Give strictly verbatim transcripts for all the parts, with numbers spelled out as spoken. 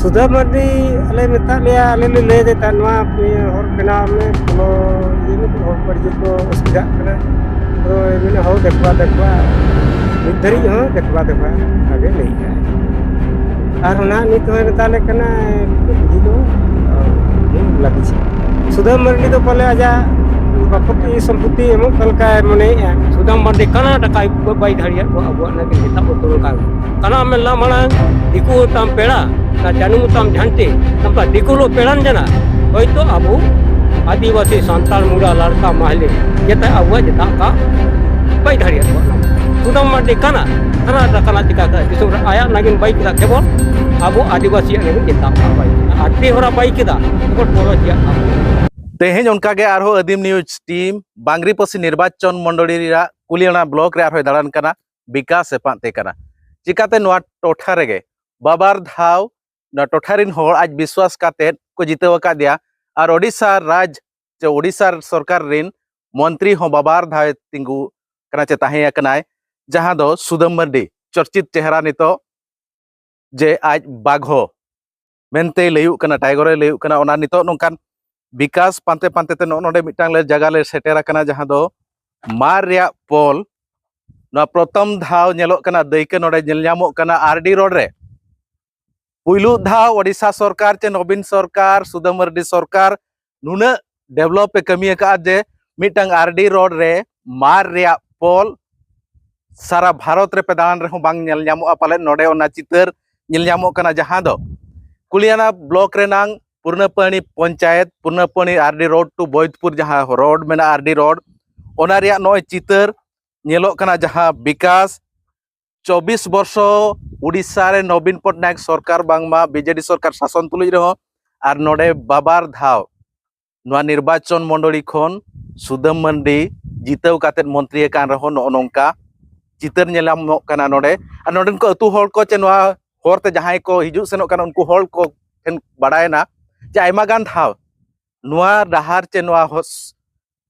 ᱥᱩᱫᱷᱟᱹ ᱢᱟᱨᱰᱤ, ᱟᱞᱮ ᱢᱮᱛᱟᱜ ᱞᱮᱭᱟ, ᱟᱞᱮ ᱞᱮ ᱞᱟᱹᱭ ᱫᱮ ᱛᱟᱦᱮᱸᱫ, "ᱱᱚᱣᱟ ᱤᱭᱟᱹ ᱦᱚᱨ ᱵᱮᱱᱟᱣ ᱢᱮ, ᱯᱷᱚᱞᱚ ᱤᱭᱟᱹ ᱢᱮ, ᱦᱚᱲ ᱠᱚ ᱟᱹᱰᱤ ᱡᱳᱨ ᱠᱚ ᱚᱥᱩᱵᱤᱫᱷᱟᱜ ᱠᱟᱱᱟ᱾" ᱟᱫᱚ ᱢᱮᱱᱟ, "ᱦᱳ, ᱫᱮᱠᱷᱣᱟ, ᱫᱮᱠᱷᱣᱟ, ᱱᱤᱛ ᱫᱷᱟᱹᱨᱤᱡ ᱦᱚᱸ ᱫᱮᱠᱷᱣᱟ, ᱫᱮᱠᱷᱣᱟ ᱚᱱᱠᱟ ᱜᱮ ᱞᱟᱹᱭᱮᱫᱼᱟ᱾ ᱟᱨ ᱚᱱᱟ ᱱᱤᱛ ᱦᱚᱸᱭ ᱢᱮᱛᱟ ᱞᱮ ᱠᱟᱱᱟ, ᱵᱩᱫᱷᱤ ᱫᱚ ᱵᱟᱹᱧ ᱞᱟᱹᱵᱤᱥᱟ᱾" ᱥᱩᱫᱷᱟᱹ ᱢᱟᱨᱰᱤ ᱫᱚ ᱯᱟᱞᱮ ᱟᱡᱟᱜ ᱵᱟᱯᱚᱛᱤ ᱥᱚᱢᱯᱚᱛᱤ ᱮᱢᱚᱜ ᱠᱟᱱ ᱞᱮᱠᱟᱭ ᱢᱚᱱᱮᱭᱮᱫᱼᱟ᱾ ᱥᱩᱫᱷᱟᱹ ᱢᱟᱨᱰᱤ ᱠᱟᱱᱟ ᱴᱟᱠᱟᱭ ᱵᱟᱭ ᱫᱟᱲᱮᱭᱟᱜ ᱠᱚᱣᱟ, ᱟᱵᱚᱣᱟᱜ ᱚᱱᱟ ᱜᱮ ᱱᱮᱛᱟ ᱵᱚᱛᱚᱨ ᱠᱟᱱ᱾ ᱠᱟᱱᱟ ᱢᱮᱱ ᱞᱟ ᱢᱟᱲᱟᱝ, ᱫᱤᱠᱩ ᱛᱟᱢ ᱯᱮᱲᱟ, ᱱᱟ ᱡᱟᱹᱱᱩᱢ ᱛᱟᱢ ᱡᱷᱟᱱᱴᱤ, ᱱᱚᱝᱠᱟ ᱫᱤᱠᱩ ᱞᱚ ᱯᱮᱲᱟᱱ ᱡᱟᱱᱟ, ᱦᱚᱭᱛᱚ ᱟᱵᱚ ᱟᱹᱫᱤᱵᱟᱹᱥᱤ ᱥᱟᱱᱛᱟᱲ ᱢᱩᱰᱟ ᱞᱟᱲᱠᱟ ᱢᱟᱦᱞᱮ ᱡᱮᱛᱮ ᱟᱵᱚᱣᱟᱜ ᱡᱮᱛᱟᱜ ᱠᱟ ᱵᱟᱭ ᱫᱟᱲᱮᱭᱟᱜ ᱠᱚᱣᱟ᱾ ᱥᱩᱫᱷᱟᱹ ᱢᱟᱨᱰᱤ ᱠᱟᱱᱟ, ᱦᱟᱱᱟ ᱨᱟᱠᱟᱱᱟ ᱪᱤᱠᱟ ᱠᱟ ᱫᱤᱥᱚᱢ ᱨᱮ ᱟᱭᱟᱜ ᱱᱟᱜᱤᱱ ᱵᱟᱭ ᱠᱮᱫᱟ, ᱠᱮᱵᱚᱞ ᱟᱵᱚ ᱟᱹᱫᱤᱵᱟᱹᱥᱤᱭᱟᱜ ᱱᱟᱜᱤᱱ ᱡᱮᱛᱟᱜ ᱠᱟ ᱵᱟᱭ ᱠᱮᱫᱟ᱾ ᱟᱨ ᱛᱮ ᱦᱚᱨᱟ ᱵᱟᱭ ᱠᱮᱫᱟ, ᱠᱮᱵᱚᱞ ᱯᱚᱨᱚ ᱪᱮᱫ ᱠᱟ᱾ ᱛᱮᱦᱮᱧ ᱚᱱᱠᱟᱜᱮ ᱟᱨᱦᱚᱸ ᱟᱹᱫᱤᱢ ᱱᱤᱭᱩᱡᱽ ᱴᱤᱢ ᱵᱟᱝᱨᱤᱯᱚᱥᱤ ᱱᱤᱨᱵᱟᱪᱚᱱ ᱢᱚᱱᱰᱚᱞᱤ ᱨᱮᱭᱟᱜ ᱠᱩᱞᱤᱭᱟᱱᱟ ᱵᱞᱚᱠ ᱨᱮ ᱟᱨᱦᱚᱸᱭ ᱫᱟᱬᱟᱱ ᱠᱟᱱᱟ, ᱵᱤᱠᱟᱥ ᱮ ᱯᱟᱱᱛᱮ ᱠᱟᱱᱟ᱾ ᱪᱤᱠᱟᱛᱮ ᱱᱚᱣᱟ ᱴᱚᱴᱷᱟ ᱨᱮᱜᱮ ᱵᱟᱵᱟᱨ ᱫᱷᱟᱣ ᱱᱚᱣᱟ ᱴᱚᱴᱷᱟ ᱨᱤᱱ ᱦᱚᱲ ᱟᱡ ᱵᱤᱥᱣᱟᱥ ᱠᱟᱛᱮᱫ ᱠᱚ ᱡᱤᱛᱟᱹᱣ ᱟᱠᱟᱫᱮᱭᱟ᱾ ᱟᱨ ᱳᱰᱤᱥᱟ ᱨᱟᱡᱽ ᱪᱮ ᱳᱰᱤᱥᱟ ᱥᱚᱨᱠᱟᱨ ᱨᱤᱱ ᱢᱚᱱᱛᱨᱤ ᱦᱚᱸ ᱵᱟᱵᱟᱨ ᱫᱷᱟᱣ ᱮ ᱛᱤᱸᱜᱩ ᱠᱟᱱᱟ ᱪᱮ ᱛᱟᱦᱮᱸ ᱟᱠᱟᱱᱟᱭ, ᱡᱟᱦᱟᱸ ᱫᱚ ᱥᱩᱫᱟᱹᱢ ᱢᱟᱨᱰᱤ, ᱪᱚᱨᱪᱤᱛ ᱪᱮᱦᱨᱟ ᱱᱤᱛᱚᱜ ᱡᱮ ᱟᱡ ᱵᱟᱜᱷᱚ ᱢᱮᱱᱛᱮᱭ ᱞᱟᱹᱭᱩᱜ ᱠᱟᱱᱟ, ᱴᱟᱭᱜᱚᱨᱮ ᱞᱟᱹᱭᱩᱜ ᱠᱟᱱᱟ, ᱚᱱᱟ ᱱᱤᱛᱚᱜ ᱱᱚᱝᱠᱟᱱ ᱵᱤᱠᱟᱥ ᱯᱟᱱᱛᱮ ᱯᱟᱱᱛᱮ ᱛᱮ ᱱᱚᱜᱼᱚ ᱱᱚᱰᱮ ᱢᱤᱫᱴᱟᱝ ᱞᱮ ᱡᱟᱭᱜᱟ ᱞᱮ ᱥᱮᱴᱮᱨ ᱟᱠᱟᱱᱟ, ᱡᱟᱦᱟᱸ ᱫᱚ ᱢᱟᱨ ᱨᱮᱭᱟᱜ ᱯᱳᱞ᱾ ᱱᱚᱣᱟ ᱯᱨᱚᱛᱷᱚᱢ ᱫᱷᱟᱣ ᱧᱮᱞᱚᱜ ᱠᱟᱱᱟ ᱫᱟᱹᱭᱠᱟᱹ ᱱᱚᱰᱮ ᱧᱮᱞ ᱧᱟᱢᱚᱜ ᱠᱟᱱᱟ ᱟᱨ ᱰᱤ ᱨᱳᱰ ᱨᱮ᱾ ᱯᱩᱭᱞᱩ ᱫᱷᱟᱣ ᱳᱰᱤᱥᱟ ᱥᱚᱨᱠᱟᱨ ᱪᱮ ᱱᱚᱵᱤᱱ ᱥᱚᱨᱠᱟᱨ, ᱥᱩᱫᱟᱹᱢ ᱢᱟᱨᱰᱤ ᱥᱚᱨᱠᱟᱨ ᱱᱩᱱᱟᱹᱜ ᱰᱮᱵᱷᱞᱚᱯ ᱮ ᱠᱟᱹᱢᱤ ᱟᱠᱟᱫᱼᱟ ᱡᱮ ᱢᱤᱫᱴᱟᱝ ᱟᱨ ᱰᱤ ᱨᱳᱰ ᱨᱮ ᱢᱟᱨ ᱨᱮᱭᱟᱜ ᱯᱳᱞ ᱥᱟᱨᱟ ᱵᱷᱟᱨᱚᱛ ᱨᱮ ᱯᱮ ᱫᱟᱬᱟᱱ ᱨᱮᱦᱚᱸ ᱵᱟᱝ ᱧᱮᱞ ᱧᱟᱢᱚᱜᱼᱟ ᱯᱟᱞᱮᱫ᱾ ᱱᱚᱰᱮ ᱚᱱᱟ ᱪᱤᱛᱟᱹᱨ ᱧᱮᱞ ᱧᱟᱢᱚᱜ ᱠᱟᱱᱟ, ᱡᱟᱦᱟᱸ ᱫᱚ ᱠᱩᱞᱤᱭᱟᱱᱟ ᱵᱞᱚᱠ ᱨᱮᱱᱟᱝ ᱯᱩᱨᱱᱟᱯᱟᱹᱱᱤ ᱯᱚᱧᱪᱟᱭᱮᱛ, ᱯᱩᱨᱱᱟᱯᱟᱹᱱᱤ ᱟᱨ ᱰᱤ ᱨᱳᱰ ᱴᱩ ᱵᱳᱭᱫᱽᱯᱩᱨ ᱡᱟᱦᱟᱸ ᱨᱳᱰ ᱢᱮᱱᱟᱜᱼᱟ, ᱟᱨ ᱰᱤ ᱨᱳᱰ, ᱚᱱᱟ ᱨᱮᱭᱟᱜ ᱱᱚᱜᱼᱚᱭ ᱪᱤᱛᱟᱹᱨ ᱧᱮᱞᱚᱜ ᱠᱟᱱᱟ, ᱡᱟᱦᱟᱸ ᱵᱤᱠᱟᱥ ᱪᱚᱵᱵᱤᱥ ᱵᱚᱨᱥᱚ ᱩᱰᱤᱥᱟ ᱨᱮ ᱱᱚᱵᱤᱱ ᱯᱚᱴᱱᱟᱭᱮᱠ ᱥᱚᱨᱠᱟᱨ ᱵᱟᱝᱢᱟ ᱵᱤ ᱡᱮ ᱰᱤ ᱥᱚᱨᱠᱟᱨ ᱥᱟᱥᱚᱱ ᱛᱩᱞᱩᱡ ᱨᱮᱦᱚᱸ, ᱟᱨ ᱱᱚᱰᱮ ᱵᱟᱵᱟᱨ ᱫᱷᱟᱣ ᱱᱚᱣᱟ ᱱᱤᱨᱵᱟᱪᱚᱱ ᱢᱚᱱᱰᱚᱞᱤ ᱠᱷᱚᱱ ᱥᱩᱫᱟᱹᱢ ᱢᱟᱨᱰᱤ ᱡᱤᱛᱟᱹᱣ ᱠᱟᱛᱮᱫ ᱢᱚᱱᱛᱨᱤ ᱟᱠᱟᱱ ᱨᱮᱦᱚᱸ ᱱᱚᱜᱼᱚ ᱱᱚᱝᱠᱟ ᱪᱤᱛᱟᱹᱨ ᱧᱮᱞ ᱧᱟᱢᱚᱜ ᱠᱟᱱᱟ ᱱᱚᱰᱮ᱾ ᱟᱨ ᱱᱚᱰᱮᱱ ᱠᱚ ᱟᱹᱛᱩ ᱦᱚᱲ ᱠᱚ ᱪᱮ ᱱᱚᱣᱟ ᱦᱚᱨ ᱛᱮ ᱡᱟᱦᱟᱸᱭ ᱠᱚ ᱦᱤᱡᱩᱜ ᱥᱮᱱᱚᱜ ᱠᱟᱱᱟ, ᱩᱱᱠᱩ ᱦᱚᱲ ᱠᱚ ᱴᱷᱮᱱ ᱵᱟᱲᱟᱭᱮᱱᱟ ᱡᱮ ᱟᱭᱢᱟ ᱜᱟᱱ ᱫᱷᱟᱣ ᱱᱚᱣᱟ ᱰᱟᱦᱟᱨ ᱪᱮ ᱱᱚᱣᱟ ᱦᱚᱥ-,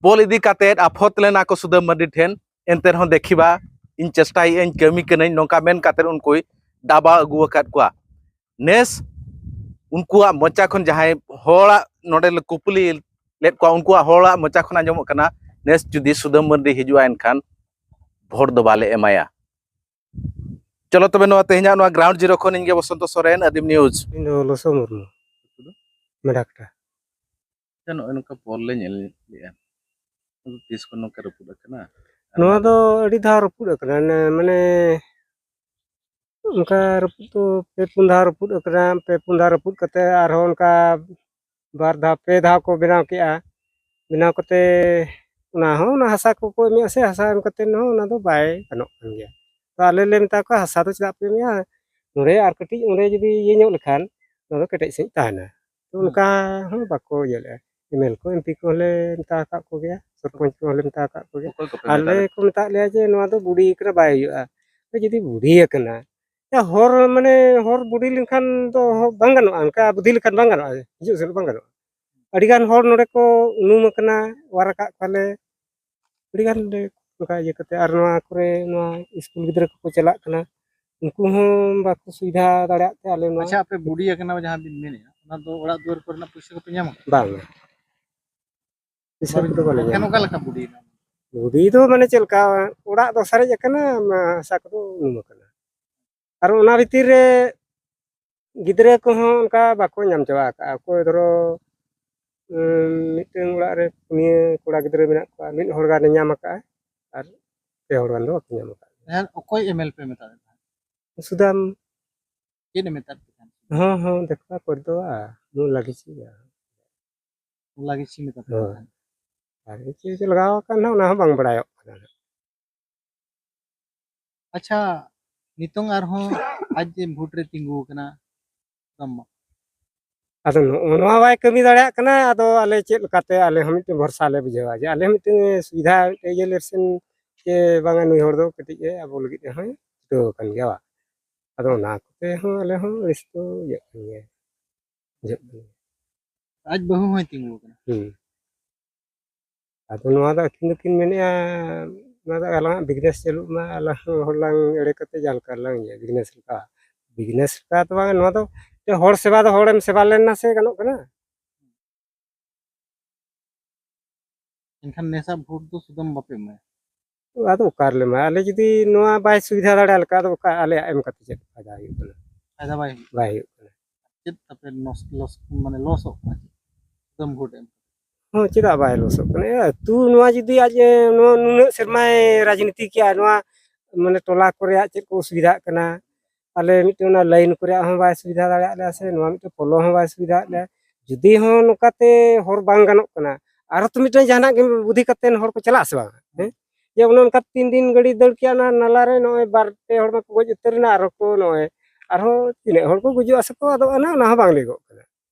ᱯᱳᱞ ᱤᱫᱤ ᱠᱟᱛᱮᱫ ᱟᱯᱷᱚᱛ ᱞᱮᱱᱟ ᱠᱚ ᱥᱩᱫᱟᱹᱢ ᱢᱟᱨᱰᱤ ᱴᱷᱮᱱ᱾ ᱮᱱᱛᱮ ᱨᱮᱦᱚᱸ ᱫᱮᱠᱷᱤᱵᱟ, ᱤᱧ ᱪᱮᱥᱴᱟᱭᱮᱫ ᱟᱹᱧ, ᱠᱟᱹᱢᱤ ᱠᱟᱹᱱᱟᱹᱧ, ᱱᱚᱝᱠᱟ ᱢᱮᱱ ᱠᱟᱛᱮᱫ ᱩᱱᱠᱩᱭ ᱫᱟᱵᱟᱣ ᱟᱹᱜᱩ ᱟᱠᱟᱫ ᱠᱚᱣᱟ᱾ ᱱᱮᱥ ᱩᱱᱠᱩᱣᱟᱜ ᱢᱚᱪᱟ ᱠᱷᱚᱱ, ᱡᱟᱦᱟᱸᱭ ᱦᱚᱲᱟᱜ ᱱᱚᱰᱮ ᱞᱮ ᱠᱩᱯᱞᱤ ᱞᱮᱫ ᱠᱚᱣᱟ, ᱩᱱᱠᱩᱣᱟᱜ ᱦᱚᱲᱟᱜ ᱢᱚᱪᱟ ᱠᱷᱚᱱ ᱟᱸᱡᱚᱢᱚᱜ ᱠᱟᱱᱟ, ᱱᱮᱥ ᱡᱩᱫᱤ ᱥᱩᱫᱟᱹᱢ ᱢᱟᱹᱨᱰᱤ ᱦᱤᱡᱩᱜᱼᱟ, ᱮᱱᱠᱷᱟᱱ ᱵᱷᱳᱴ ᱫᱚ ᱵᱟᱞᱮ ᱮᱢᱟᱭᱟ᱾ ᱪᱚᱞᱚ ᱛᱚᱵᱮ, ᱱᱚᱣᱟ ᱛᱮᱦᱮᱧᱟᱜ ᱱᱚᱣᱟ Ground Zero ᱠᱷᱚᱱ ᱤᱧ ᱜᱮ ᱵᱚᱥᱚᱱᱛᱚ ᱥᱚᱨᱮᱱ, ᱟᱹᱫᱤᱢ ᱱᱤᱭᱩᱡᱽ᱾ ᱤᱧ ᱫᱚ ᱞᱚᱥᱚ ᱢᱩᱨᱢᱩ, ᱢᱮᱰᱟᱠᱴᱟ᱾ ᱟᱪᱪᱷᱟ, ᱱᱚᱜᱼᱚᱭ ᱱᱚᱝᱠᱟ ᱯᱚᱞ ᱞᱮ ᱧᱮᱞ ᱞᱮᱜᱼᱟ, ᱟᱫᱚ ᱛᱤᱥ ᱠᱷᱚᱱ ᱱᱚᱝᱠᱟ ᱨᱟᱹᱯᱩᱫ ᱟᱠᱟᱱᱟ? ᱱᱚᱣᱟ ᱫᱚ ᱟᱹᱰᱤ ᱫᱷᱟᱣ ᱨᱟᱹᱯᱩᱫ ᱟᱠᱟᱱᱟ, ᱢᱟᱱᱮ ᱚᱱᱠᱟ ᱨᱟᱹᱯᱩᱫ ᱫᱚ ᱯᱮ ᱯᱩᱱ ᱫᱷᱟᱣ ᱨᱟᱹᱯᱩᱫ ᱟᱠᱟᱱᱟ᱾ ᱯᱮ ᱯᱩᱱ ᱫᱷᱟᱣ ᱨᱟᱹᱯᱩᱫ ᱠᱟᱛᱮ ᱟᱨᱦᱚᱸ ᱚᱱᱠᱟ ᱵᱟᱨ ᱫᱷᱟᱣ ᱯᱮ ᱫᱷᱟᱣ ᱠᱚ ᱵᱮᱱᱟᱣ ᱠᱮᱜᱼᱟ᱾ ᱵᱮᱱᱟᱣ ᱠᱟᱛᱮ ᱚᱱᱟ ᱦᱚᱸ, ᱚᱱᱟ ᱦᱟᱥᱟ ᱠᱚᱠᱚ ᱮᱢᱮᱜᱼᱟ ᱥᱮ, ᱦᱟᱥᱟ ᱮᱢ ᱠᱟᱛᱮ ᱦᱚᱸ ᱚᱱᱟ ᱫᱚ ᱵᱟᱭ ᱜᱟᱱᱚᱜ ᱠᱟᱱ ᱜᱮᱭᱟ᱾ ᱛᱚ ᱟᱞᱮ ᱞᱮ ᱢᱮᱛᱟ ᱠᱚᱣᱟ, ᱦᱟᱥᱟ ᱫᱚ ᱪᱮᱫᱟᱜ ᱯᱮ ᱮᱢᱮᱜᱼᱟ? ᱱᱚᱰᱮ ᱟᱨ ᱠᱟᱹᱴᱤᱡ ᱚᱸᱰᱮ ᱡᱩᱫᱤ ᱤᱭᱟᱹ ᱧᱚᱜ ᱞᱮᱠᱷᱟᱱ ᱚᱱᱟ ᱫᱚ ᱠᱮᱴᱮᱡ ᱥᱟᱺᱦᱤᱡ ᱛᱟᱦᱮᱱᱟ᱾ ᱛᱚ ᱦᱩᱸ᱾ ᱚᱱᱠᱟ ᱦᱚᱸ ᱵᱟᱠᱚ ᱤᱭᱟᱹ ᱞᱮᱜᱼᱟ᱾ ᱮᱢᱮᱞ ᱠᱚ, ᱮᱢᱯᱤ ᱠᱚᱦᱚᱸ ᱞᱮ ᱢᱮᱛᱟ ᱟᱠᱟᱫ ᱠᱚᱜᱮᱭᱟ, ᱥᱚᱨᱯᱚᱧᱪ ᱠᱚᱦᱚᱸ ᱞᱮ ᱢᱮᱛᱟ ᱟᱠᱟᱫ ᱠᱚᱜᱮᱭᱟ᱾ ᱚᱠᱚᱭ ᱠᱚᱯᱮ ᱢᱮᱛᱟ ᱟᱞᱮ ᱞᱮᱫ ᱠᱚ ᱢᱮᱛᱟᱜ ᱞᱮᱭᱟ ᱡᱮ ᱱᱚᱣᱟ ᱫᱚ ᱵᱩᱰᱤ ᱟᱠᱟᱱᱟ, ᱵᱟᱭ ᱦᱩᱭᱩᱜᱼᱟ᱾ ᱛᱚ ᱡᱩᱫᱤ ᱵᱩᱰᱤ ᱟᱠᱟᱱᱟ, ᱭᱟ, ᱦᱚᱨ, ᱢᱟᱱᱮ, ᱦᱚᱨ ᱵᱩᱰᱤ ᱞᱮᱱᱠᱷᱟᱱ ᱫᱚ ᱦᱚ-, ᱵᱟᱝ ᱜᱟᱱᱚᱜᱼᱟ, ᱚᱱᱠᱟ ᱵᱩᱫᱷᱤ ᱞᱮᱠᱷᱟᱱ ᱵᱟᱝ ᱜᱟᱱᱚᱜᱼᱟ, ᱦᱤᱡᱩᱜ ᱥᱮᱱᱚᱜ ᱵᱟᱝ ᱜᱟᱱᱚᱜᱼᱟ᱾ ᱟᱹᱰᱤᱜᱟᱱ ᱦᱚᱲ ᱱᱚᱰᱮ ᱠᱚ ᱩᱱᱩᱢ ᱟᱠᱟᱱᱟ, ᱚᱣᱟᱨ ᱟᱠᱟᱫ ᱠᱚᱣᱟᱞᱮ ᱟᱹᱰᱤᱜᱟᱱ ᱞᱮ, ᱚᱱᱠᱟ ᱤᱭᱟᱹ ᱠᱟᱛᱮ᱾ ᱟᱨ ᱱᱚᱣᱟ ᱠᱚᱨᱮ ᱱᱚᱣᱟ ᱥᱠᱩᱞ ᱜᱤᱫᱽᱨᱟᱹ ᱠᱚᱠᱚ ᱪᱟᱞᱟᱜ ᱠᱟᱱᱟ, ᱩᱱᱠᱩ ᱦᱚᱸ ᱵᱟᱠᱚ ᱥᱩᱵᱤᱫᱷᱟ ᱫᱟᱲᱮᱭᱟᱜ ᱛᱮ ᱟᱞᱮ ᱱᱚᱣᱟ ᱟᱪᱪᱷᱟ, ᱟᱯᱮ ᱵᱩᱰᱤ ᱟᱠᱟᱱᱟ ᱡᱟᱦᱟᱸ ᱵᱤᱱ ᱢᱮᱱᱮᱫᱼᱟ, ᱚᱱᱟ ᱫᱚ ᱚᱲᱟᱜ ᱫᱩᱣᱟᱹᱨ ᱠᱚᱨᱮᱱᱟᱜ ᱯᱩᱭᱥᱟᱹ ᱠᱚᱯᱮ ᱧᱟᱢ ᱟᱠᱟᱫᱟ? ᱵᱟᱝ, ᱯᱩᱭᱥᱟᱹ ᱵᱟᱵᱤᱱ ᱠᱚᱫᱚ ᱵᱟᱞᱮ ᱮᱱᱠᱷᱟᱱ ᱧᱟᱢᱟ᱾ ᱚᱠᱟ ᱞᱮᱠᱟ ᱵᱩᱰᱤᱭᱮᱱᱟ? ᱵᱩᱰᱤ ᱫᱚ ᱢᱟᱱᱮ ᱪᱮᱫ ᱞᱮᱠᱟ, ᱚᱲᱟᱜ ᱫᱚ ᱥᱟᱨᱮᱡ ᱟᱠᱟᱱᱟ, ᱚᱱᱟ ᱦᱟᱥᱟ ᱠᱚᱫᱚ ᱩᱱᱩᱢ ᱟᱠᱟᱱᱟ᱾ ᱟᱨ ᱚᱱᱟ ᱵᱷᱤᱛᱤᱨ ᱨᱮ ᱜᱤᱫᱽᱨᱟᱹ ᱠᱚᱦᱚᱸ ᱚᱱᱠᱟ ᱵᱟᱠᱚ ᱧᱟᱢ ᱪᱟᱵᱟ ᱟᱠᱟᱫᱼᱟ᱾ ᱚᱠᱚᱭ ᱫᱷᱚᱨᱚ, ᱩᱸ, ᱢᱤᱫᱴᱟᱝ ᱚᱲᱟᱜ ᱨᱮ ᱯᱩᱱᱭᱟᱹ ᱠᱚᱲᱟ ᱜᱤᱫᱽᱨᱟᱹ ᱢᱮᱱᱟᱜ ᱠᱚᱣᱟ, ᱢᱤᱫ ᱦᱚᱲ ᱜᱟᱱᱮ ᱧᱟᱢ ᱟᱠᱟᱫᱼᱟ ᱟᱨ ᱯᱮ ᱦᱚᱲ ᱜᱟᱱ ᱫᱚ ᱵᱟᱠᱚ ᱧᱟᱢ ᱟᱠᱟᱫᱼᱟ᱾ ᱦᱮᱸ, ᱚᱠᱚᱭ ᱮᱢᱮᱞ ᱯᱮ ᱢᱮᱛᱟᱫᱮ ᱛᱟᱦᱮᱸᱫ? ᱥᱩᱫᱟᱢ᱾ ᱪᱮᱫ ᱮ ᱢᱮᱛᱟᱫ ᱯᱮ ᱛᱟᱦᱮᱸᱫ? ᱦᱚᱸ, ᱦᱚᱸ, ᱫᱮᱠᱷᱟ ᱠᱚᱨ ᱫᱚ, ᱟ, ᱢᱩ ᱞᱟᱹᱜᱤ ᱪᱮᱫ, ᱟ᱾ ᱚᱱᱟ ᱜᱮ ᱪᱤᱱ ᱠᱟᱛᱷᱟ ᱦᱳᱭ᱾ ᱠᱟᱱᱟ᱾ ᱟᱨ ᱪᱮᱫ ᱪᱚ ᱞᱟᱜᱟᱣ ᱟᱠᱟᱱ ᱦᱟᱸᱜ, ᱚᱱᱟ ᱦᱚᱸ ᱵᱟᱝ ᱵᱟᱲᱟᱭᱚᱜ ᱠᱟᱱᱟ᱾ ᱟᱪᱪᱷᱟ, ᱱᱤᱛᱚᱝ ᱟᱨᱦᱚᱸ ᱟᱡ ᱡᱮ ᱵᱷᱳᱴ ᱨᱮ ᱛᱤᱸᱜᱩ ᱟᱠᱟᱱᱟ, ᱫᱟᱢ ᱢᱟ᱾ ᱟᱫᱚ ᱱᱚᱜᱼᱚ ᱱᱚᱣᱟ ᱵᱟᱭ ᱠᱟᱹᱢᱤ ᱫᱟᱲᱮᱭᱟᱜ ᱠᱟᱱᱟ, ᱟᱫᱚ ᱟᱞᱮ ᱪᱮᱫ ᱞᱮᱠᱟᱛᱮ ᱟᱞᱮ ᱦᱚᱸ ᱢᱤᱫᱴᱮᱱ ᱵᱷᱚᱨᱥᱟ ᱞᱮ ᱵᱩᱡᱷᱟᱹᱣᱟ ᱡᱮ ᱟᱞᱮ ᱦᱚᱸ ᱢᱤᱫᱴᱮᱱ ᱥᱩᱵᱤᱫᱷᱟ ᱢᱤᱫᱴᱮᱱ ᱤᱭᱟᱹ ᱞᱮ ᱥᱮᱱ ᱡᱮ ᱵᱟᱝᱟ ᱱᱩᱭ ᱦᱚᱲ ᱫᱚ ᱠᱟᱹᱴᱤᱡ ᱮ ᱟᱵᱚ ᱞᱟᱹᱜᱤᱫ ᱦᱚᱸᱭ ᱪᱷᱩᱴᱟᱹᱣ ᱟᱠᱟᱱ ᱜᱮᱭᱟ ᱵᱟ? ᱟᱫᱚ ᱚᱱᱟ ᱠᱚᱛᱮ ᱦᱚᱸ ᱟᱞᱮ ᱦᱚᱸ ᱟᱹᱲᱤᱥ ᱫᱚ ᱤᱭᱟᱹᱜ ᱠᱟᱱ ᱜᱮᱭᱟ, ᱵᱩᱡᱷᱟᱹᱜ ᱠᱟᱱ ᱜᱮᱭᱟ᱾ ᱟᱡ ᱵᱟᱹᱦᱩ ᱦᱚᱸᱭ ᱛᱤᱸᱜᱩ ᱟᱠᱟᱱᱟ᱾ ᱦᱩᱸ᱾ ᱟᱫᱚ ᱱᱚᱣᱟ ᱫᱚ ᱟᱹᱠᱤᱱ ᱫᱚᱠᱤᱱ ᱢᱮᱱᱮᱫᱼᱟ, ᱱᱚᱣᱟ ᱫᱚ ᱟᱞᱟᱝᱟᱜ business ᱪᱟᱹᱞᱩᱜ ᱢᱟ, ᱟᱞᱟᱝ ᱦᱚᱸ ᱦᱚᱲ ᱞᱟᱝ ᱮᱲᱮ ᱠᱟᱛᱮ ᱡᱟᱦᱟᱸ ᱞᱮᱠᱟ ᱞᱟᱝ ᱤᱭᱟᱹ, business ᱞᱮᱠᱟ᱾ Business ᱞᱮᱠᱟ ᱫᱚ ᱵᱟᱝ, ᱱᱚᱣᱟ ᱫᱚ ᱛᱮ ᱦᱚᱲ ᱥᱮᱵᱟ ᱫᱚ ᱦᱚᱲᱮᱢ ᱥᱮᱵᱟ ᱞᱮᱱ ᱱᱟ ᱥᱮ ᱜᱟᱱᱚᱜ ᱠᱟᱱᱟ᱾ ᱮᱱᱠᱷᱟᱱ ᱱᱮᱥᱟᱜ ᱵᱷᱳᱴ ᱫᱚ ᱥᱩᱫᱟᱹᱢ ᱵᱟᱯᱮ ᱮᱢᱟᱭᱟ? ᱟᱫᱚ ᱚᱠᱟ ᱨᱮᱞᱮ ᱮᱢᱟ? ᱟᱞᱮ ᱡᱩᱫᱤ ᱱᱚᱣᱟ ᱵᱟᱭ ᱥᱩᱵᱤᱫᱷᱟ ᱫᱟᱲᱮᱭᱟᱜ ᱞᱮᱠᱟ, ᱟᱫᱚ ᱚᱠᱟ ᱟᱞᱮᱭᱟᱜ ᱮᱢ ᱠᱟᱛᱮ ᱪᱮᱫ ᱯᱷᱟᱭᱫᱟ ᱦᱩᱭᱩᱜ ᱠᱟᱱᱟ? ᱯᱷᱟᱭᱫᱟ ᱵᱟᱭ ᱦᱩᱭᱩᱜ ᱵᱟᱭ ᱦᱩᱭᱩᱜ ᱠᱟᱱᱟ᱾ ᱪᱮᱫ ᱛᱟᱯᱮ ᱱᱚᱥ-, ᱞᱚᱥ, ᱢᱟᱱᱮ ᱞᱚᱥᱚᱜ ᱠᱟᱱᱟ ᱪᱮᱫ? ᱥᱩᱫᱟᱹᱢ ᱵᱷᱳᱴ ᱮᱢ? ᱦᱚᱸ, ᱪᱮᱫᱟᱜ ᱵᱟᱭ ᱞᱚᱥᱚᱜ ᱠᱟᱱᱟ? ᱮ, ᱟᱹᱛᱩ ᱱᱚᱣᱟ ᱡᱩᱫᱤ ᱟᱡ, ᱮ, ᱱᱚᱣᱟ ᱱᱩᱱᱟᱹᱜ ᱥᱮᱨᱢᱟᱭ ᱨᱟᱡᱽᱱᱤᱛᱤ ᱠᱮᱜᱼᱟ, ᱱᱚᱣᱟ ᱢᱟᱱᱮ ᱴᱚᱞᱟ ᱠᱚᱨᱮᱭᱟᱜ ᱪᱮᱫ ᱠᱚ ᱚᱥᱩᱵᱤᱫᱷᱟᱜ ᱠᱟᱱᱟ, ᱟᱞᱮ ᱢᱤᱫᱴᱮᱱ ᱚᱱᱟ ᱞᱟᱭᱤᱱ ᱠᱚᱨᱮᱭᱟᱜ ᱦᱚᱸ ᱵᱟᱭ ᱥᱩᱵᱤᱫᱷᱟ ᱫᱟᱲᱮᱭᱟᱜ ᱞᱮᱭᱟ, ᱥᱮ ᱱᱚᱣᱟ ᱢᱤᱫᱴᱮᱱ ᱯᱳᱞᱳ ᱦᱚᱸ ᱵᱟᱭ ᱥᱩᱵᱤᱫᱷᱟ ᱟᱫ ᱞᱮᱭᱟ᱾ ᱡᱩᱫᱤ ᱦᱚᱸ ᱱᱚᱝᱠᱟᱛᱮ ᱦᱚᱨ ᱵᱟᱝ ᱜᱟᱱᱚᱜ ᱠᱟᱱᱟ, ᱟᱨᱦᱚᱸ ᱛᱚ ᱢᱤᱫᱴᱮᱱ ᱡᱟᱦᱟᱱᱟᱜ ᱜᱮ ᱵᱩᱫᱷᱤ ᱠᱟᱛᱮ ᱦᱚᱲ ᱠᱚ ᱪᱟᱞᱟᱜᱼᱟ ᱥᱮ ᱵᱟᱝ? ᱦᱮᱸ? ᱡᱮ ᱚᱱᱮ ᱚᱱᱠᱟ ᱛᱤᱱ ᱫᱤᱱ ᱜᱟᱹᱰᱤ ᱫᱟᱹᱲ ᱠᱮᱜᱼᱟ ᱚᱱᱟ ᱱᱟᱞᱟ ᱨᱮ, ᱱᱚᱜᱼᱚᱭ ᱵᱟᱨ ᱯᱮ ᱦᱚᱲ ᱢᱟᱠᱚ ᱜᱚᱡ ᱩᱛᱟᱹᱨ ᱮᱱᱟ, ᱟᱨᱦᱚᱸ ᱠᱚ ᱱᱚᱜᱼᱚᱭ ᱟᱨᱦᱚᱸ ᱛᱤᱱᱟᱹᱜ ᱦᱚᱲ ᱠᱚ ᱜᱩᱡᱩᱜᱼᱟ ᱥᱮ ᱠᱚ ᱟᱫᱚᱜᱼᱟ, ᱚᱱᱟ ᱦᱚᱸ ᱵᱟᱝ ᱞᱟᱹᱭᱚᱜ ᱠᱟᱱᱟ᱾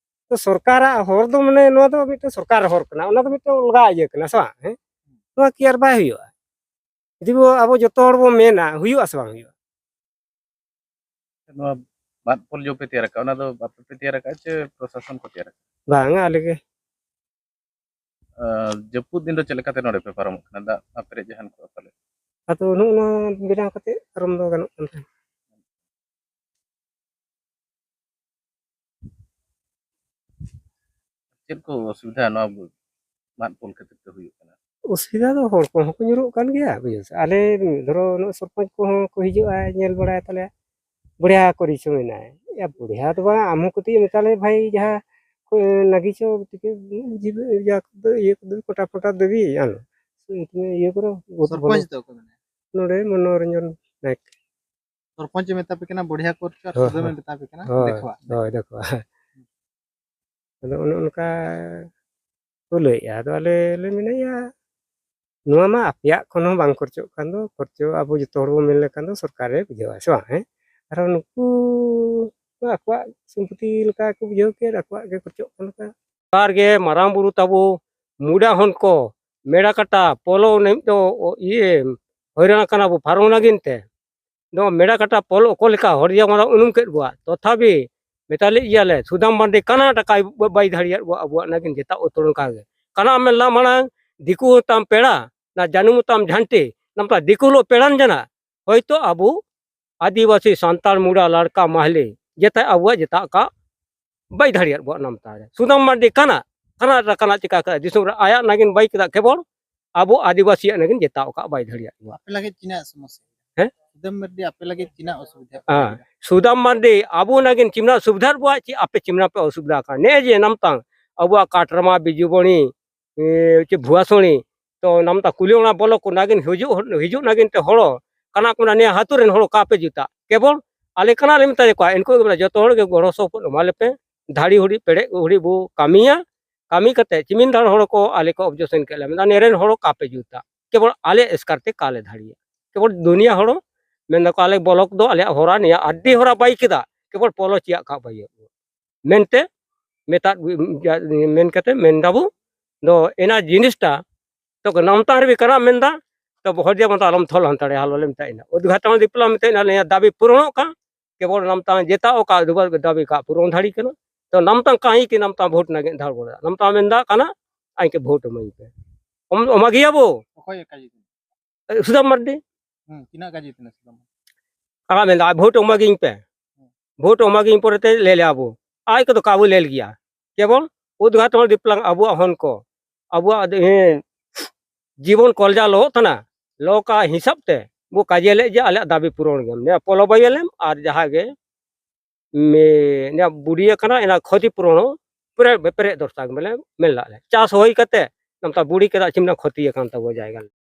ᱛᱚ ᱥᱚᱨᱠᱟᱨᱟᱜ ᱦᱚᱨ ᱫᱚ ᱢᱟᱱᱮ ᱱᱚᱣᱟ ᱫᱚ ᱢᱤᱫᱴᱮᱱ ᱥᱚᱨᱠᱟᱨ ᱦᱚᱨ ᱠᱟᱱᱟ, ᱚᱱᱟ ᱫᱚ ᱢᱤᱫᱴᱮᱱ ᱚᱞᱜᱟ ᱤᱭᱟᱹ ᱠᱟᱱᱟ ᱥᱮ ᱵᱟᱝ? ᱦᱮᱸ? ᱱᱚᱣᱟ ᱠᱤ ᱟᱨ ᱵᱟᱭ ᱦᱩᱭᱩᱜᱼᱟ? ᱡᱩᱫᱤ ᱵᱚ, ᱟᱵᱚ ᱡᱚᱛᱚ ᱦᱚᱲ ᱵᱚ ᱢᱮᱱᱟ, ᱦᱩᱭᱩᱜᱼᱟ ᱥᱮ ᱵᱟᱝ ᱦᱩᱭᱩᱜᱼᱟ? ᱱᱚᱣᱟ ᱵᱟᱸᱫᱽ ᱯᱳᱞ ᱡᱚ ᱯᱮ ᱛᱮᱭᱟᱨ ᱟᱠᱟᱫᱼᱟ, ᱚᱱᱟ ᱫᱚ ᱟᱯᱮ ᱯᱮ ᱛᱮᱭᱟᱨ ᱟᱠᱟᱫᱼᱟ ᱪᱮ ᱯᱨᱚᱥᱟᱥᱚᱱ ᱠᱚ ᱛᱮᱭᱟᱨ ᱟᱠᱟᱫᱼᱟ? ᱵᱟᱝᱟ, ᱟᱞᱮ ᱜᱮ᱾ ᱟᱨ ᱡᱟᱹᱯᱩᱫ ᱫᱤᱱ ᱫᱚ ᱪᱮᱫ ᱞᱮᱠᱟᱛᱮ ᱱᱚᱰᱮ ᱯᱮ ᱯᱟᱨᱚᱢᱚᱜ ᱠᱟᱱᱟ? ᱫᱟᱜ ᱢᱟ ᱯᱮᱨᱮᱡ ᱡᱟᱦᱟᱱ ᱠᱚᱜᱼᱟ ᱯᱟᱞᱮ? ᱟᱫᱚ ᱱᱚᱜᱼᱚ ᱱᱚᱣᱟ ᱵᱮᱱᱟᱣ ᱠᱟᱛᱮ ᱯᱟᱨᱚᱢ ᱫᱚ ᱜᱟᱱᱚᱜ ᱠᱟᱱ ᱛᱟᱦᱮᱸᱫ᱾ ᱪᱮᱫ ᱠᱚ ᱚᱥᱩᱵᱤᱫᱷᱟ ᱱᱚᱣᱟ ᱵᱟᱸᱫᱽ ᱯᱳᱞ ᱠᱷᱟᱹᱛᱤᱨ ᱛᱮ ᱦᱩᱭᱩᱜ ᱠᱟᱱᱟ? ᱚᱥᱩᱵᱤᱫᱷᱟ ᱫᱚ ᱦᱚᱲ ᱠᱚᱦᱚᱸ ᱠᱚ ᱧᱩᱨᱩᱜ ᱠᱟᱱ ᱜᱮᱭᱟ, ᱵᱩᱡᱷᱟᱹᱣ ᱥᱮ᱾ ᱟᱞᱮ ᱫᱷᱚᱨᱚ ᱱᱚᱜᱼᱚᱭ ᱥᱚᱨᱯᱚᱧᱪ ᱠᱚᱦᱚᱸ ᱠᱚ ᱦᱤᱡᱩᱜᱼᱟ, ᱧᱮᱞ ᱵᱟᱲᱟᱭ ᱛᱟᱞᱮᱭᱟ, ᱵᱚᱲᱦᱭᱟ ᱠᱚ ᱨᱤᱥᱩ ᱢᱮᱱᱟᱭ᱾ ᱭᱟ, ᱵᱚᱲᱦᱭᱟ ᱫᱚ ᱵᱟᱝ, ᱟᱢ ᱦᱚᱸ ᱠᱟᱹᱴᱤᱡ ᱢᱮᱛᱟ ᱞᱮ ᱵᱷᱟᱭ, ᱡᱟᱦᱟᱸ ᱠᱚ, ᱱᱟᱜᱤ ᱪᱚ ᱛᱤᱠᱤ, ᱡᱤᱵ-, ᱤᱭᱟᱹ ᱠᱚᱫᱚ, ᱤᱭᱟᱹ ᱠᱚᱫᱚ, ᱠᱚᱴᱟ ᱯᱷᱚᱴᱟ ᱫᱟᱹᱵᱤ, ᱟᱞᱚ᱾ ᱤᱭᱟᱹ ᱠᱚᱨᱮ, ᱵᱚᱦᱩᱛ ᱥᱚᱨᱯᱚᱧᱪ ᱵᱚᱲᱚ᱾ ᱫᱚ ᱚᱠᱚᱭ ᱠᱟᱱᱟᱭ? ᱱᱚᱰᱮ ᱢᱚᱱᱳᱨᱚᱧᱡᱚᱱ ᱱᱟᱭᱮᱠ᱾ ᱥᱚᱨᱯᱚᱧᱪ ᱮ ᱢᱮᱛᱟ ᱯᱮ ᱠᱟᱱᱟ ᱵᱚᱲᱦᱭᱟ ᱠᱚᱨ ᱪᱚ, ᱟᱨ ᱦᱳᱭ, ᱥᱩᱫᱟᱹᱢ ᱮ ᱦᱳᱭ᱾ ᱢᱮᱛᱟ ᱯᱮ ᱠᱟᱱᱟ ᱦᱳᱭ, ᱫᱮᱠᱷᱣᱟ᱾ ᱦᱳᱭ, ᱫᱮᱠᱷᱣᱟ᱾ ᱟᱫᱚ ᱚᱱᱮ ᱚᱱᱠᱟ ᱠᱚ ᱞᱟᱹᱭᱮᱜᱼᱟ᱾ ᱟᱫᱚ ᱟᱞᱮ ᱞᱮ ᱢᱮᱱᱮᱜᱼᱟ, ᱱᱚᱣᱟ ᱢᱟ ᱟᱯᱮᱭᱟᱜ ᱠᱷᱚᱱ ᱦᱚᱸ ᱵᱟᱝ ᱠᱷᱚᱨᱪᱚᱜ ᱠᱟᱱ ᱫᱚ, ᱠᱷᱚᱨᱪᱚ ᱟᱵᱚ ᱡᱚᱛᱚ ᱦᱚᱲ ᱵᱚᱱ ᱢᱮᱱ ᱞᱮᱠᱷᱟᱱ ᱫᱚ ᱥᱚᱨᱠᱟᱨᱮ ᱵᱩᱡᱷᱟᱹᱣᱟ, ᱥᱮ ᱵᱟᱝ? ᱦᱮᱸ? ᱟᱨᱦᱚᱸ ᱱᱩᱠᱩ ᱢᱟ ᱟᱠᱚᱣᱟᱜ ᱥᱚᱢᱯᱚᱛᱤ ᱞᱮᱠᱟ ᱠᱚ ᱵᱩᱡᱷᱟᱹᱣ ᱠᱮᱫ, ᱟᱠᱚᱣᱟᱜ ᱜᱮ ᱠᱷᱚᱨᱪᱚᱜ ᱠᱟᱱ ᱞᱮᱠᱟ᱾ ᱥᱚᱨᱠᱟᱨ ᱜᱮ ᱢᱟᱨᱟᱝ ᱵᱩᱨᱩ ᱛᱟᱵᱚ, ᱢᱩᱰᱟ ᱦᱚᱱ ᱠᱚ, ᱢᱮᱲᱟ ᱠᱟᱴᱟ, ᱯᱚᱞᱚ ᱱᱤᱢ ᱫᱚ, ᱤᱭᱟᱹ, ᱦᱚᱭᱨᱟᱱ ᱠᱟᱱᱟ ᱵᱚ ᱯᱷᱟᱨᱚᱢ ᱱᱟᱜᱤᱱ ᱛᱮ᱾ ᱱᱚᱣᱟ ᱢᱮᱲᱟ ᱠᱟᱴᱟ ᱯᱚᱞ ᱚᱠᱚᱭ ᱞᱮᱠᱟ ᱦᱚᱲ ᱡᱟᱝ ᱢᱟᱨᱟᱝ ᱩᱱᱩᱢ ᱠᱮᱫ ᱵᱚᱣᱟ, ᱛᱚᱛᱷᱟᱯᱤ ᱢᱮᱛᱟ ᱞᱮᱫ ᱜᱮᱭᱟᱞᱮ, ᱥᱩᱫᱟᱢ ᱢᱟᱨᱰᱤ ᱠᱟᱱᱟ ᱴᱟᱠᱟᱭ ᱵᱟᱭ ᱫᱟᱲᱮᱭᱟᱜ ᱵᱚᱣᱟ ᱟᱵᱚᱣᱟᱜ ᱱᱟᱜᱤᱱ ᱡᱮᱛᱟ ᱩᱛᱟᱹᱨ ᱚᱱᱠᱟ ᱜᱮ᱾ ᱠᱟᱱᱟ ᱟᱢᱮ ᱞᱟ ᱢᱟᱲᱟᱝ, ᱫᱤᱠᱩ ᱦᱚᱸ ᱛᱟᱢ ᱯᱮᱲᱟ, ᱱᱟ ᱡᱟᱹᱱᱩᱢ ᱦᱚᱸ ᱛᱟᱢ ᱡᱷᱟᱱᱴᱤ, ᱱᱟᱢᱯᱟ ᱫᱤᱠᱩ ᱞᱚ ᱯᱮᱲᱟᱱ ᱡᱟᱱᱟ, ᱦᱚᱭᱛᱚ ᱟᱵᱚ ᱟᱹᱫᱤᱵᱟᱹᱥᱤ ᱥᱟᱱᱛᱟᱲ ᱢᱩᱰᱟ ᱞᱟᱲᱠᱟ ᱢᱟᱦᱞᱮ ᱡᱮᱛᱮ ᱟᱵᱚᱣᱟᱜ ᱡᱮᱛᱟ ᱠᱟᱜ ᱵᱟᱭ ᱫᱟᱲᱮᱭᱟᱜ ᱵᱚ ᱱᱟᱢᱛᱟ ᱨᱮ᱾ ᱥᱩᱫᱟᱢ ᱢᱟᱨᱰᱤ ᱠᱟᱱᱟ, ᱠᱟᱱᱟ ᱨᱮ ᱠᱟᱱᱟ ᱪᱤᱠᱟ ᱠᱟᱜ ᱫᱤᱥᱚᱢ ᱨᱮ ᱟᱭᱟᱜ ᱱᱟᱜᱤᱱ ᱵᱟᱭ ᱠᱮᱫᱟ, ᱠᱮᱵᱚᱞ ᱟᱵᱚ ᱟᱹᱫᱤᱵᱟᱹᱥᱤᱭᱟᱜ ᱱᱟᱜᱤᱱ ᱡᱮᱛᱟ ᱠᱟᱜ ᱵᱟᱭ ᱫᱟᱲᱮᱭᱟᱜ ᱵᱚ᱾ ᱟᱯᱮ ᱞᱟᱹᱜᱤᱫ ᱪᱤᱱᱟᱜ ᱥᱚᱢᱚᱥᱥᱟ? ᱦᱮᱸ? ᱥᱩᱫᱟᱢ ᱢᱟᱨᱰᱤ ᱟᱯᱮ ᱞᱟᱹᱜᱤᱫ ᱪᱤᱱᱟᱜ ᱚᱥᱩᱵᱤᱫᱷᱟ? ᱦᱮᱸ, ᱥᱩᱫᱟᱢ ᱢᱟᱨᱰᱤ ᱟᱵᱚ ᱱᱟᱜᱤᱱ ᱪᱤᱢᱱᱟ ᱥᱩᱵᱤᱫᱷᱟ ᱵᱚ ᱪᱮᱫ ᱟᱯᱮ ᱪᱤᱢᱱᱟ ᱯᱮ ᱚᱥᱩᱵᱤᱫᱷᱟ ᱠᱟᱱᱟ? ᱱᱮ ᱡᱮ ᱱᱟᱢᱛᱟᱝ ᱟᱵᱚᱣᱟᱜ ᱠᱟᱴᱨᱟᱢᱟ, ᱵᱤᱡᱩᱵᱚᱱᱤ, ᱮ, ᱪᱮ ᱵᱷᱩᱣᱟᱥᱚᱱᱤ, ᱛᱚ ᱱᱟᱢᱛᱟ ᱠᱩᱞᱤ ᱚᱱᱟ ᱵᱚᱞᱚ ᱠᱚ ᱱᱟᱜᱤᱱ ᱦᱤᱡᱩᱜ, ᱦᱤᱡᱩᱜ ᱱᱟᱜᱤᱱ ᱛᱮ ᱦᱚᱲ ᱠᱟᱱᱟ ᱠᱚ ᱱᱤᱭᱟᱹ ᱟᱹᱛᱩ ᱨᱮᱱ ᱦᱚᱲ ᱠᱟᱯᱮ ᱡᱩᱛᱟ᱾ ᱠᱮᱵᱚᱞ ᱟᱞᱮ ᱠᱟᱱᱟ ᱞᱮ ᱢᱮᱛᱟ ᱠᱚᱣᱟ, ᱮᱱᱠᱩ ᱜᱮ ᱢᱮᱱᱟ, ᱡᱚᱛᱚ ᱦᱚᱲ ᱜᱮ ᱜᱚᱲᱚ ᱥᱚᱯᱚᱦᱚᱫ ᱮᱢᱟ ᱞᱮᱯᱮ, ᱫᱷᱟᱲᱤ ᱦᱩᱲᱤ ᱯᱮᱲᱮᱡ ᱦᱩᱲᱤ ᱵᱚ ᱠᱟᱹᱢᱤᱭᱟ᱾ ᱠᱟᱹᱢᱤ ᱠᱟᱛᱮ ᱪᱤᱢᱤᱱ ᱫᱷᱟᱲ ᱦᱚᱲ ᱠᱚ ᱟᱞᱮ ᱠᱚ ᱚᱵᱡᱮᱠᱥᱚᱱ ᱠᱮᱫ ᱞᱮ, ᱢᱮᱱᱫᱟ ᱱᱮᱨᱮᱱ ᱦᱚᱲ ᱠᱟᱯᱮ ᱡᱩᱛᱟ, ᱠᱮᱵᱚᱞ ᱟᱞᱮ ᱮᱥᱠᱟᱨ ᱛᱮ ᱠᱟᱞᱮ ᱫᱷᱟᱲᱤᱭᱟ᱾ ᱠᱮᱵᱚᱞ ᱫᱩᱱᱤᱭᱟ ᱦᱚᱲ ᱢᱮᱱ ᱫᱟᱠᱚ ᱟᱞᱮ ᱵᱞᱚᱠ ᱫᱚ ᱟᱞᱮᱭᱟᱜ ᱦᱚᱨᱟ ᱱᱤᱭᱟ ᱟᱹᱰᱤ ᱦᱚᱨᱟ ᱵᱟᱭ ᱠᱮᱫᱟ, ᱠᱮᱵᱚᱞ ᱯᱚᱞᱚ ᱪᱮᱭᱟᱜ ᱠᱟᱜ ᱵᱟᱭ ᱢᱮᱱᱛᱮ ᱢᱮᱛᱟᱫ, ᱢᱮᱱ ᱠᱟᱛᱮ ᱢᱮᱱ ᱫᱟᱵᱚ ᱫᱚ ᱮᱱᱟ ᱡᱤᱱᱤᱥᱴᱟ ᱛᱚ ᱱᱟᱢᱛᱟᱝ ᱨᱮ ᱠᱟᱱᱟ ᱢᱮᱱᱫᱟ, ᱛᱚ ᱦᱚᱲ ᱡᱮ ᱢᱮᱛᱟ ᱟᱞᱚᱢ ᱛᱷᱚᱞ ᱦᱟᱱᱛᱟᱲᱮ ᱦᱟᱞᱚ ᱞᱮ ᱢᱮᱛᱟ ᱤᱱᱟ ᱩᱫᱽᱜᱷᱟᱴᱚᱱ ᱫᱤᱯᱞᱚᱢ ᱢᱮᱛᱟ ᱤᱱᱟ ᱞᱮ ᱫᱟᱵᱤ ᱯᱩᱨᱚᱱᱚᱜ ᱠᱟᱱ, ᱠᱮᱵᱚᱞ ᱱᱟᱢᱛᱟᱝ ᱡᱮᱛᱟ ᱚᱠᱟ ᱫᱩᱵᱟᱨ ᱫᱟᱵᱤ ᱠᱟ ᱯᱩᱨᱚᱱ ᱫᱷᱟᱲᱤ ᱠᱟᱱᱟ᱾ ᱛᱚ ᱱᱟᱢᱛᱟᱝ ᱠᱟᱹᱦᱤ ᱠᱤ ᱱᱟᱢᱛᱟᱝ ᱵᱷᱳᱴ ᱱᱟᱜᱮ ᱫᱷᱟᱲ ᱵᱚᱲᱟ ᱱᱟᱢᱛᱟᱝ ᱢᱮᱱᱫᱟ ᱠᱟᱱᱟ ᱟᱭ ᱠᱮ ᱵᱷᱳᱴ ᱮᱢᱟᱹᱧ ᱯᱮ᱾ ᱚᱢ-, ᱚᱢᱟ ᱜᱮᱭᱟ ᱵᱚ᱾ ᱚᱠᱚᱭ ᱮ ᱠᱟᱡᱤ ᱠᱟᱱᱟ? ᱥᱩᱫᱟᱢ ᱢᱟᱨᱰᱤ᱾ ᱦᱩᱸ, ᱛᱤᱱᱟᱹᱜ ᱠᱟᱡᱤ ᱛᱤᱱᱟᱹᱜ ᱥᱩᱫᱟᱢ? ᱟᱲᱟᱜ ᱢᱮᱱᱫᱟ, "ᱟᱭ ᱵᱷᱳᱴ ᱮᱢᱟ ᱜᱤᱧ ᱯᱮ᱾ ᱵᱷᱳᱴ ᱮᱢᱟ ᱜᱤᱧ ᱯᱚᱨᱮ ᱛᱮ ᱞᱮ ᱞᱮ ᱟᱵᱚ᱾ ᱟᱭ ᱠᱚᱫᱚ ᱠᱟᱵᱚ ᱞᱮᱞ ᱜᱮᱭᱟ᱾ ᱠᱮᱵᱚᱞ ᱩᱫᱽᱜᱷᱟᱴᱚᱱ ᱫᱤᱯᱞᱟᱝ ᱟᱵᱚᱣᱟᱜ ᱦᱚᱱ ᱠᱚ, ᱟᱵᱚᱣᱟᱜ ᱫᱮ-, ᱦᱮᱸ, ᱡᱤᱵᱚᱱ ᱠᱚᱞᱡᱟ ᱞᱚᱦᱚᱜ ᱛᱟᱱᱟ, ᱞᱚ ᱠᱟ ᱦᱤᱥᱟᱹᱵ ᱛᱮ ᱵᱚ ᱠᱟᱡᱮ ᱞᱮ ᱡᱮ ᱟᱞᱮᱭᱟᱜ ᱫᱟᱹᱵᱤ ᱯᱩᱨᱚᱱ ᱜᱮᱭᱟ᱾ ᱱᱤᱭᱟᱹ ᱯᱚᱞᱚ ᱵᱟᱭᱮᱞᱮᱢ ᱟᱨ ᱡᱟᱦᱟᱸ ᱜᱮ ᱢᱮ-, ᱱᱤᱭᱟᱹ ᱵᱩᱰᱤᱭᱟᱹ ᱠᱟᱱᱟ, ᱮᱱᱟ ᱠᱷᱚᱛᱤ ᱯᱩᱨᱚᱱ ᱦᱚᱸ ᱯᱮᱨᱮᱡ, ᱯᱮᱨᱮᱡ ᱫᱚᱨᱥᱟ ᱜᱮ ᱵᱚᱞᱮ ᱢᱮᱱ ᱞᱟᱜ ᱞᱮ᱾ ᱪᱟᱥ ᱦᱩᱭ ᱠᱟᱛᱮ ᱱᱚᱢᱛᱟ ᱵᱩᱰᱤ ᱠᱮᱫᱟ, ᱪᱤᱢᱱᱟ ᱠᱷᱚᱛᱤ ᱟᱠᱟᱱ ᱛᱟᱵᱚ ᱡᱟᱭᱜᱟ᱾